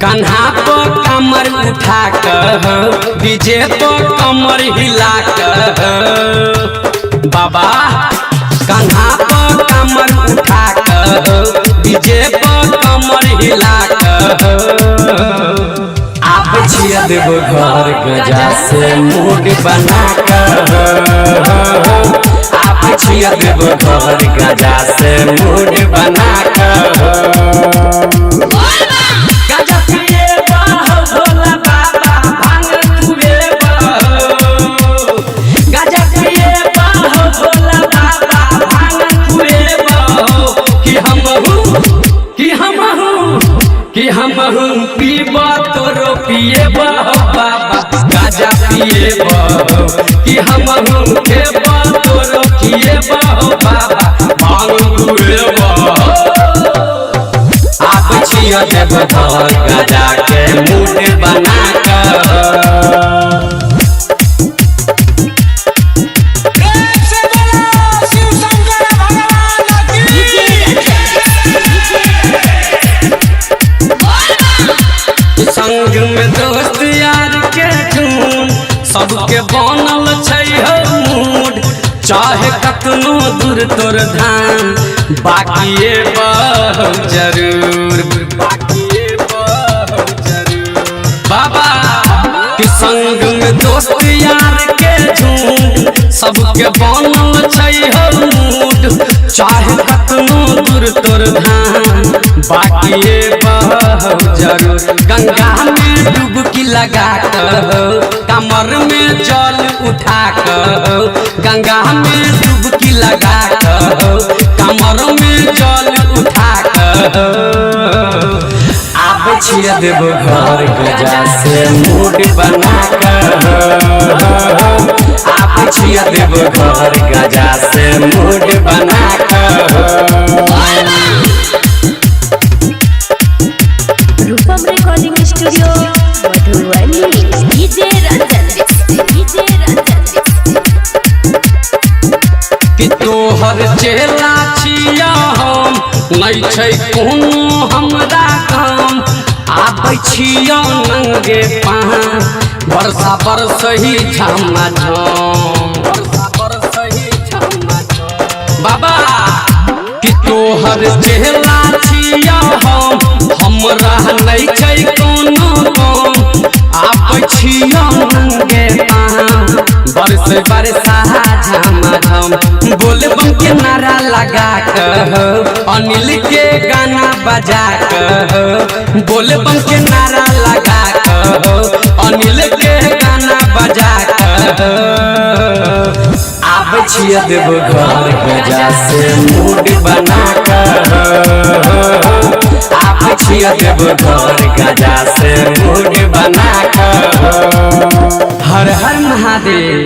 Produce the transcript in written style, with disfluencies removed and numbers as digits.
कन्हा पर कमर उठा कह, डीजे पर कमर हिला कह। बाबा कन्हा पर कमर उठा कह, डीजे पर कमर हिला कह। आप छिया देव घर गजा से मूड बना कह, आप छिया देव घर गजा से मूड बना कह। गाजा पिए बहो भोला बाबा भांग तुरे बहो, गाजा पिए बहो भोला बाबा भांग तुरे बहो। कि हमहू, कि हमहू, कि हमहू पीब तोरो पिए बहो बाबा गाजा पिए बहो। कि हमहू खेब तोरो खिए बहो बाबा भांग तुरे बहो। आप छिया देव घर गजा के मूड बना कर। प्रेम से बोलो शिव शंकर भगवान की। संग में दोस्त यार के झूठ सबके बनल छै हो मूड, चाहे कतनो दूर तोर धान बाकी बहु जरूर, बाकी बहु जरूर। बाबा कि संग में दोस्त यार के झूठ सबके बनल छै हो मूड, चाहे कतनो दूर तोर धान बाकी बहु जरूर। गंगा में डुबकी लगा कह, कमर में जल उठा कह, गंगा में डुबकी लगा कह, कमर में जल उठा कह। आप छिया देव घर गजा से मूड बना कह, आप छिया देव घर गजा से मूड बना कह। Rupam recording studio Madhubani. DJ Ranjan, DJ Ranjan. कि तोहर चेला छिया हम नहीं छै कोनो हमरा काम, आबै छिया नंगे पान बरसा बरसही झमा झम, बरसा बरसही झमा झम। बाबा कि तोहर चेला छिया हम हमरा नहीं छै कोनो काम, आबै छिया नंगे पान बरस बरसा झमा झम। बोल बम के नारा लगा कह, अनिल के गाना बजा कह, बोल बम के नारा लगा कह, अनिल के गाना बजा कह। आब छिया देव घर गजा से मूड बना कह, आब छिया देव घर गजा से मूड बना कह। हर हर महादेव।